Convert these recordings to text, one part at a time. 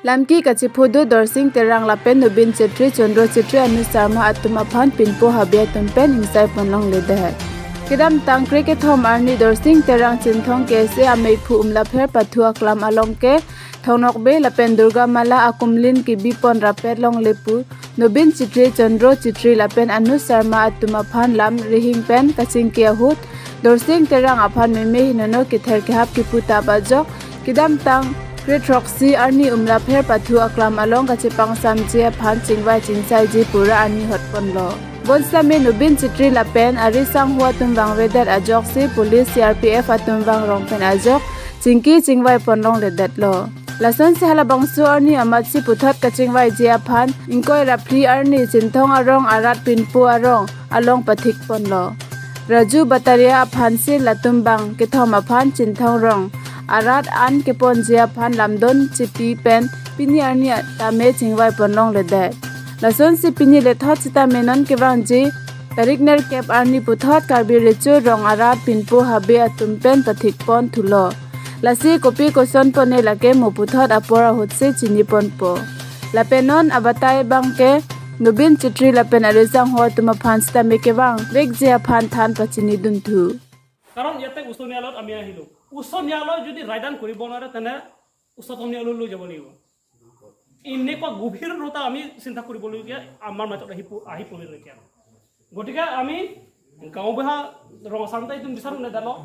Lamki kachiphudu Dorsing Terang lapen Nubin Chetri Chandra Chetri Anu Sharma atum aphan Pinpu Habia tumpen hingsai ponlong ledehet. Kidam tangkre ke thom arni Dorsing Terang chinthong kese amei phu umla pher pathua klam along ke thonok be lapen Durga Mala akumlin ki bipon rapet long lepu Nubin Chetri Chandra Chetri lapen Anu Sharma atum aphan lam rihing pen kaching ke ahut Dorsing Terang aphan meme hinono kither ke hap ki puta bajok kidam tang Kretroxy arni umla pher pathu aklam along kachipang samje phan chingwai chingsai ji pura arni hotpon lo. Bonsame Nubin Chetri lapen ari sang hua tumwang weather ajok si police CRPF atumwang rongpen ajok chingki chingwai ponlong ledet lo. Lason se hala bangsu arni amat si puthot kachingwai ji aphan ingkoi rapli arni chinthong arong arat pinpu arong along pathik ponlo. Raju Bataria aphan si latumbang kithom aphan chinthong rong arat an kepon jia phan lamdon chipi pen pini arni tame chingwai ponlong le det. Lason si pini le thot chita menon kewang ji tarikner kep arni puthot karbi rechu rong arat pinpu habe atum pen pathik pon thulo. Lasi kopi koson pone lake mo puthot apora hotse chini pon po. Lapenon abatai bangke Nubin Chetri lapen arizang hoa tuma phan sita mekewang bek jia phan than pachini dunthu. কাৰণ ইয়াতে উচ্চ ন্যায়ালয়ত আমি আহিলোঁ। উচ্চ ন্যায়ালয় যদি ৰায়দান কৰিব নোৱাৰে, তেনে উচ্চতম ন্যায়ালয়লৈ লৈ যাব লাগিব। এনেকুৱা গভীৰতা আমি চিন্তা কৰিবলগীয়া আমাৰ মাজত আহি পৰিল এতিয়া। গতিকে আমি গাঁওবুঢ়া ৰঙাচামতা এইটো বিচাৰোঁ নেদালক।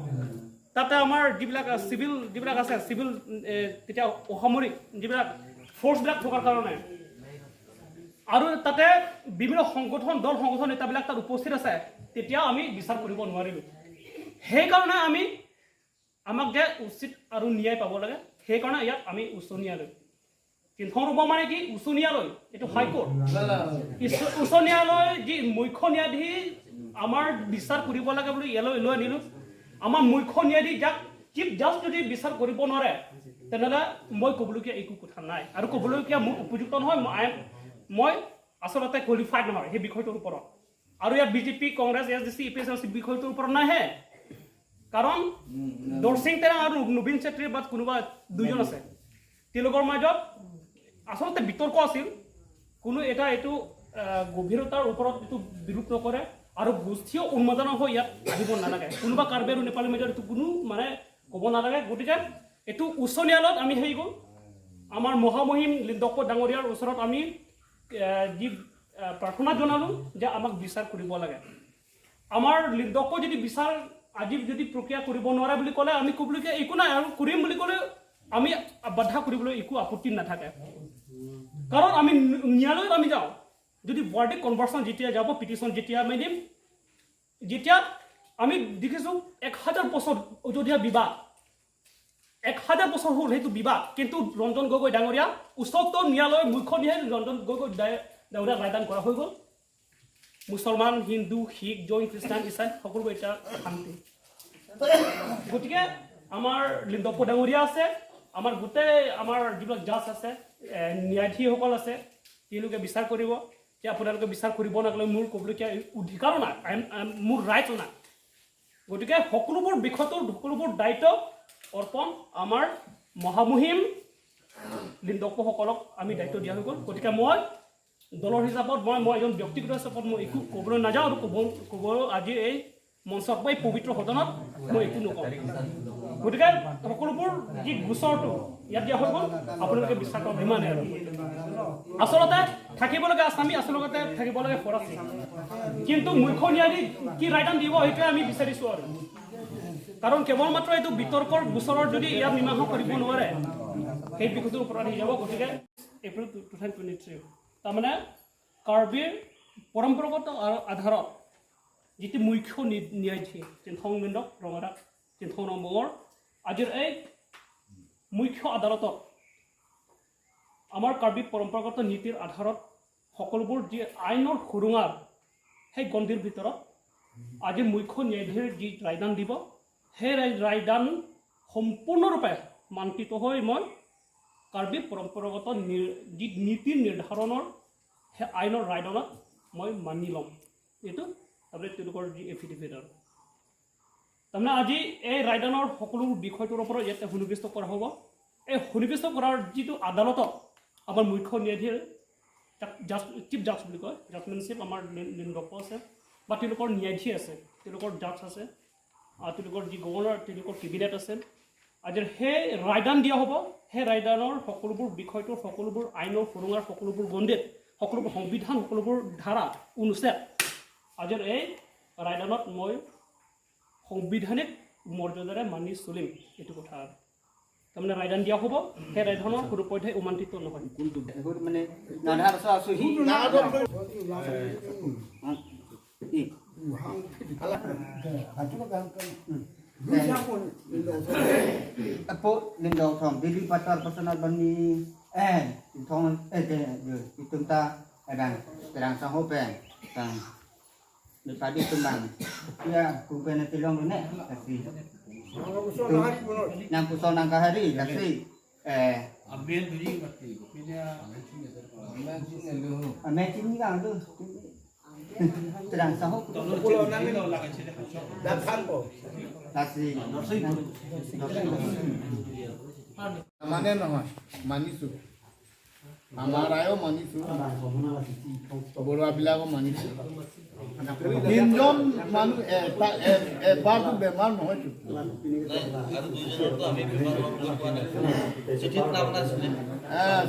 তাতে আমাৰ যিবিলাক চিভিল যিবিলাক আছে, চিভিল তেতিয়া অসামৰিক যিবিলাক ফ'ৰ্চবিলাক থকাৰ কাৰণে আৰু তাতে বিভিন্ন সংগঠন, দল সংগঠন নেতাবিলাক তাত উপস্থিত আছে, তেতিয়া আমি বিচাৰ কৰিব নোৱাৰিলোঁ। সেইকাৰণে আমি আমাক যে উচিত আৰু ন্যায় পাব লাগে, সেইকাৰণে ইয়াত আমি উচ্চ ন্যায়ালয় চিন্থং ৰূপ মানে কি উচ্চ ন্যায়ালয়, এইটো হাইকোৰ্ট। উচ্চ ন্যায়ালয় যি মুখ্য ন্যায়াধীশ আমাৰ বিচাৰ কৰিব লাগে বুলি ইয়ালৈ লৈ আনিলোঁ। আমাৰ মুখ্য ন্যায়াধীশ যাক চিফ জাজ যদি বিচাৰ কৰিব নোৱাৰে, তেনেহ'লে মই ক'বলগীয়া একো কথা নাই আৰু ক'বলগীয়া মোৰ উপযুক্ত নহয়। মই আচলতে কোৱালিফাইড নহয় সেই বিষয়টোৰ ওপৰত। আৰু ইয়াত BJP, Congress, S D C, E P S বিষয়টোৰ ওপৰত নাহে, কাৰণ দৰ্শিং তেৰাং আৰু নবীন চেত্ৰীৰ বাদ কোনোবা দুজন আছে, তেওঁলোকৰ মাজত আচলতে বিতৰ্ক আছিল। কোনো এটা এইটো গভীৰতাৰ ওপৰত এইটো বিৰূপ নকৰে আৰু গোষ্ঠীয় উন্মাদনা হৈ ইয়াত আহিব নালাগে। কোনোবা কাৰ্বি আৰু নেপালীৰ মাজত এইটো কোনো মানে ক'ব নালাগে। গতিকে এইটো উচ্চ ন্যায়ালয়ত আমি হেৰি গ'ল। আমাৰ মহামহিম লিন্দক ডাঙৰীয়াৰ ওচৰত আমি যি প্ৰাৰ্থনা জনালোঁ যে আমাক বিচাৰ কৰিব লাগে। আমাৰ লিন্দক যদি বিচাৰ আজি যদি প্ৰক্ৰিয়া কৰিব নোৱাৰে বুলি ক'লে, আমি ক'বলগীয়া একো নাই আৰু কৰিম বুলি ক'লে আমি বাধা কৰিবলৈ একো আপত্তি নাথাকে, কাৰণ আমি ন্যায়ালয়ত আমি যাওঁ। যদি ভাৰ্ডিক্ট কনভাৰ্চন যেতিয়া যাব, পিটিশ্যন যেতিয়া আমি দিম, যেতিয়া আমি দেখিছোঁ 1000 বছৰ অযোধ্যা বিবাদ, 1000 বছৰ হ'ল সেইটো বিবাদ, কিন্তু ৰঞ্জন গগৈ ডাঙৰীয়া উচ্চতম ন্যায়ালয়ৰ মুখ্য ন্যায়াধীশ ৰঞ্জন গগৈ ডাঙৰীয়া ৰায়দান কৰা হৈ গ'ল। মুছলমান, হিন্দু, শিখ, জৈন, খ্ৰীষ্টান, ইছাই সকলো এতিয়া শান্তি। গতিকে আমাৰ লিন্দপ্প ডাঙৰীয়া আছে, আমাৰ গোটেই আমাৰ যিবিলাক জাজ আছে, ন্যায়াধীশসকল আছে, তেওঁলোকে বিচাৰ কৰিব যে আপোনালোকে বিচাৰ কৰিব নালাগে। মোৰ ক'বলগীয়া অধিকাৰো নাই, মোৰ ৰাইটছো নাই। গতিকে সকলোবোৰ বিষয়টোৰ সকলোবোৰ দায়িত্ব অৰ্পণ আমাৰ মহামহিম লিন্দকসকলক আমি দায়িত্ব দিয়া হৈ গ'ল। গতিকে মই দলৰ হিচাপত মই এজন ব্যক্তিগত হিচাপত মই একো ক'বলৈ নাযাওঁ আৰু ক'ব ক'ব আজি এই মঞ্চত বা এই পবিত্ৰ সদনত মই একো নকওঁ। গতিকে সকলোবোৰ যি গোচৰটো ইয়াত দিয়া হৈ গ'ল, আপোনালোকে বিশ্বাস কৰক, ইমানেই। আৰু আচলতে থাকিব লাগে আছামী, আচলতে থাকিব লাগে ফৰাচী, কিন্তু মুখ্য ন্যায়াধীশ কি ৰায়দান দিব সেইটোৱে আমি বিচাৰিছোঁ। আৰু কাৰণ কেৱল মাত্ৰ এইটো বিতৰ্কৰ গোচৰৰ যদি ইয়াত মীমাংসা কৰিব নোৱাৰে, সেই বিষয়টোৰ ওপৰত আহি যাব। গতিকে এপ্ৰিল 2023, তাৰমানে কাৰ্বিৰ পৰম্পৰাগত আধাৰত যিটো মুখ্য ন্যায়াধীশ চিন্থং মিন্দক ৰঙাৰাক চিন্থং নমঙৰ আজিৰ এই মুখ্য আদালতত আমাৰ কাৰ্বি পৰম্পৰাগত নীতিৰ আধাৰত সকলোবোৰ যি আইনৰ সুৰুঙাৰ সেই গণ্ডিৰ ভিতৰত আজি মুখ্য ন্যায়াধীশৰ যি ৰায়দান দিব, সেই ৰায়দান সম্পূৰ্ণৰূপে মান্তিত হৈ মই কাৰ্বি পৰম্পৰাগত যি নীতি নিৰ্ধাৰণৰ সেই আইনৰ ৰায়দানত মই মানি ল'ম। এইটো তাৰমানে তেওঁলোকৰ যি এফিডেভিট। আৰু তাৰমানে আজি এই ৰায়দানৰ সকলো বিষয়টোৰ ওপৰত ইয়াতে সন্নিৱিষ্ট কৰা হ'ব। এই সন্নিৱিষ্ট কৰাৰ যিটো আদালতত আমাৰ মুখ্য ন্যায়াধীশ তাক জাজ, চিফ জাজ বুলি কয়, জাজমেনশ্বিপ আমাৰ দক্ষ আছে বা তেওঁলোকৰ ন্যায়াধীশ আছে, তেওঁলোকৰ জাজ আছে, আৰু তেওঁলোকৰ যি গভৰ্ণৰ, তেওঁলোকৰ কেবিনেট আছে। আজি সেই ৰায়দান দিয়া হ'ব, সেই ৰায়দানৰ সকলোবোৰ বিষয়টোৰ সকলোবোৰ আইনৰ সুৰুঙাৰ সকলোবোৰ গণ্ডিত, সকলোবোৰ সংবিধান, সকলোবোৰ ধাৰা অনুচ্ছেদ আজিৰ এই ৰায়দানত মই সাংবিধানিক মৰ্যাদাৰে মানি চলিম, এইটো কথা। তাৰমানে ৰায়দান দিয়া হ'ব, সেই ৰায়দানৰ কোনোপধ্যে উমান্তিত নহয়। মানে po lindo thong dili patar personal bani thong itum ta adang terang sang ho pen tang padi tumbang ya kumpen tilong ne kasi nang pusol nang kahari kasi amen chini gang du terang sang ho kasi মানে নহয়, মানিছোঁ, আমাৰ আয়ো মানিছোঁ, বৰুৱাবিলাকো মানিছোঁ। তিনজন মানুহ এটা এবাৰতো বেমাৰ নহয়তো।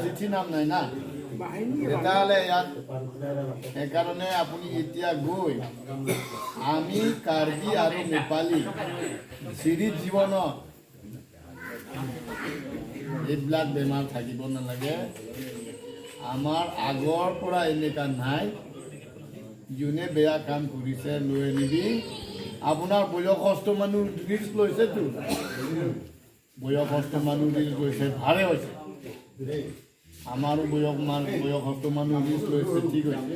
চিঠি নাম নাই না, তেতিয়াহ'লে ইয়াত সেইকাৰণে আপুনি এতিয়া গৈ আমি কাৰ্বি আৰু নেপালী চিৰি জীৱনত এইবিলাক বেমাৰ থাকিব নালাগে। আমাৰ আগৰ পৰা এনেকুৱা নাই, যোনে বেয়া কাম কৰিছে লৈ আনিবি। আপোনাৰ বয়সস্থ মানুহ ৰিস্ক লৈছেতো, বয়সস্থ মানুহ ৰিস্ক লৈছে, ভালে হৈছে। আমাৰো বয়সস্থ মানুহ ৰিস্ক লৈছে, ঠিক হৈছে,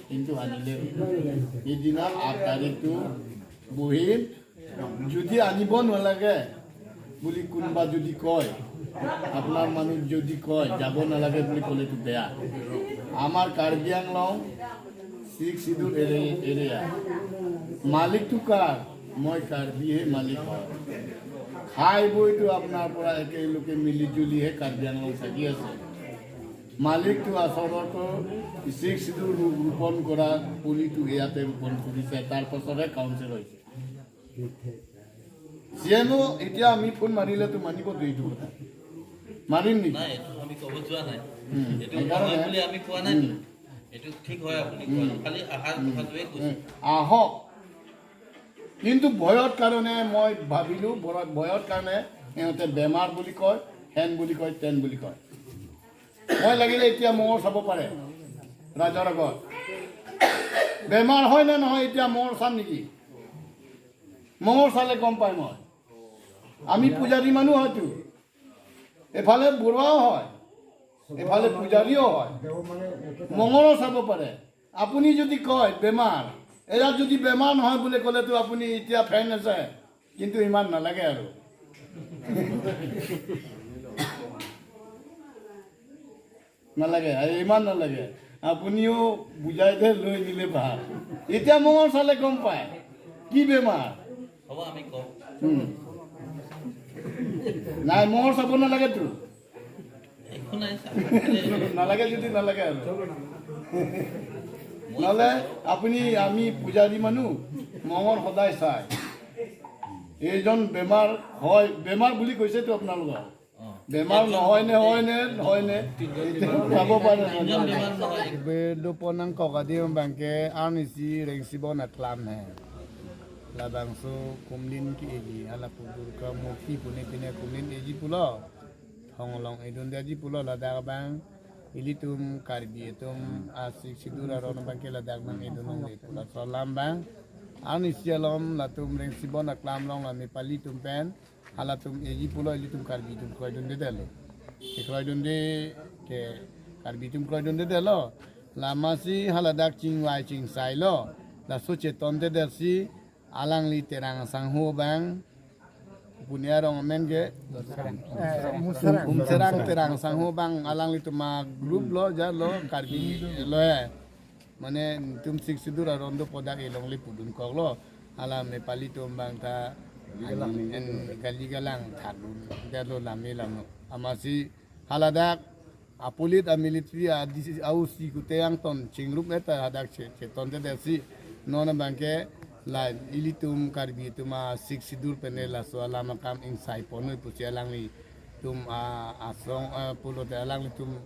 কিন্তু আনিলে সিদিনা 8 তাৰিখটো বহিম। যদি আনিব নালাগে বুলি কোনোবা যদি কয়, আপোনাৰ মানুহ যদি কয় যাব নালাগে বুলি ক'লেতো বেয়া। আমাৰ কাৰ্বি আংলং 6 শিডিউল এৰিয়া, মালিকটো কাৰ? মই কাৰ্বিহে মালিক হয়। খাই বৈতো আপোনাৰ পৰা একেলোকে মিলি জুলিহে কাৰ্বি আংলং থাকি আছে। মালিকটো আচলতে 6 শিডিউল ৰোপণ কৰা পুলিটো ইয়াতে ৰোপণ কৰিছে, তাৰ পাছতহে কাউন্সিল হৈছে। চিএমও এতিয়া আমি ফোন মাৰিলেতো মানিবতো এইটো কথা, মানিম নেকি? আহক, কিন্তু ভয়ৰ কাৰণে মই ভাবিলোঁ, ভয়ৰ কাৰণে সিহঁতে বেমাৰ বুলি কয়, হেন বুলি কয়, তেন বুলি কয়। মই লাগিলে এতিয়া মঙৰ চাব পাৰে ৰাইজৰ আগত, বেমাৰ হয় নে নহয় এতিয়া মঙৰ চাম নেকি? মঙৰ চালে গম পায়। মই আমি পূজাৰী মানুহ হয়তো, এফালে বৰুৱাও হয়, এফালে পূজাৰীও হয়, মঙৰো চাব পাৰে। আপুনি যদি কয় বেমাৰ, এয়া যদি বেমাৰ নহয় বুলি ক'লেতো আপুনি এতিয়া ফেন আছে, কিন্তু ইমান নালাগে আৰু। নালাগে, ইমান নালাগে, আপুনিও বুজাই দে লৈ নিলে ভাল। এতিয়া মঙৰ চালে গম পায় কি বেমাৰ। নাই, মঙৰ চাব নালাগেতো, নালাগে যদি নালাগে আৰু। নহ'লে আপুনি আমি পূজাৰী মানুহ, মঙৰ সদায় চায় এইজন বেমাৰ হয়, বেমাৰ বুলি কৈছেতো আপোনালোকৰ, বেমাৰ নহয় নে হয় নে হয় নে চাব পাৰে। Labangso kumlin ki eji ala pudur ka murti pune pine kumlin eji pulo thonglong edun deji pulo ladak bang ilitum karbi tum asik sidura ron bang ke ladak bang edun le pula salam bang ani sialom latum reng sibon aklam long la nepali tum pen ala tum eji pulo ilitum karbi tum kroidun de delo kroidun de ke karbi tum kroidun de delo lamasi haladak ching wai ching sai lo la soche ton de dersi alangli terang sangho bang punya rong men ke umserang terang sangho bang alangli tuma group lo ja lo karbi lo মানে tum sik sidur arondo podak elongli pudun kok lo ala nepali tum bang ta en gali galang thadun da lo lami lam amasi haladak A police a military a DC au si ku te ang ton chingrup eta hadak che che ton te desi non bangke la ilitum karbi tuma sik sidur pene la so lama kam ing sai ponoi pusi alang ni tum a asong pulo te alang ni tum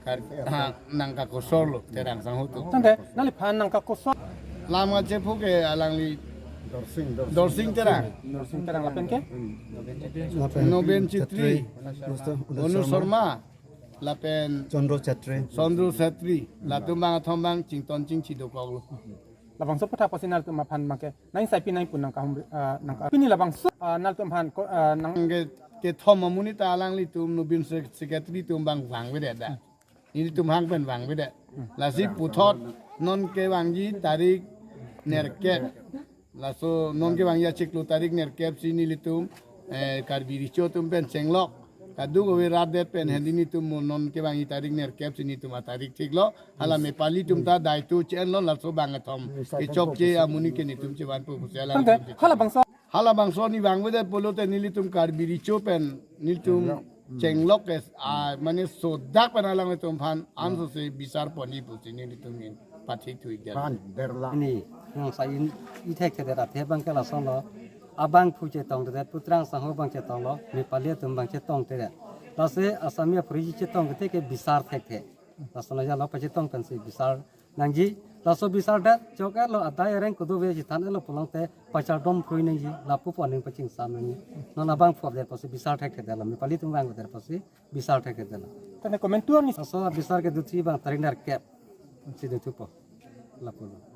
kar nangka kosolo terang sang hutu tante nali phan nangka kosol lama che phuke alang ni Dorsing terang Dorsing terang lapen ke Noben Chitri Onu Sharma lapen Chandra Chetri Chandra Chetri latum bang thombang chington ching chi do koglo labang so patha pasinal tum phan make nai sai pi nai pun nangka hum nangka pini labang so nal tum phan nang ke ke thom amuni ta alang li tum Nobin secretary tum bang wang we da ni tum hang pen wang we da lasi puthot non ke wangji tarik nerke laso non ke wangya chiklo tarik nerke si ni li tum karbiri cho tum pen chenglok kadu go rat det pen hendini tum non ke wangi tarik nerke si ni tum tarik thik lo hala nepali tum ta daitu chen lo laso bang thom ke chok che amuni ke ni tum che ban pu ala tante hala bang so hala bangso ni bangwe de polote nilitum karbiri chopen nilitum chenglok ke a mane sodak panalang tum phan anso se bisar pani pusi nilitum in pathi thui ge ni nong sa in i thek the ra the bang ka la song lo abang phu che tong de putrang sang ho bang che tong lo nepali tum bang che tong te la se asamia phuri che tong te ke bisar thek the la song ja lo pa che tong kan se bisar nangji la so bisar da chok lo adai reng kudu ve ji than lo pulong te pachar dom phui nangji la pu poning paching sam nangji non abang phu der pasi bisar thek the la nepali tum bang der pasi bisar thek the la tante comment tu ni so bisar ke duthi bang tarinar cap si dutu po la pu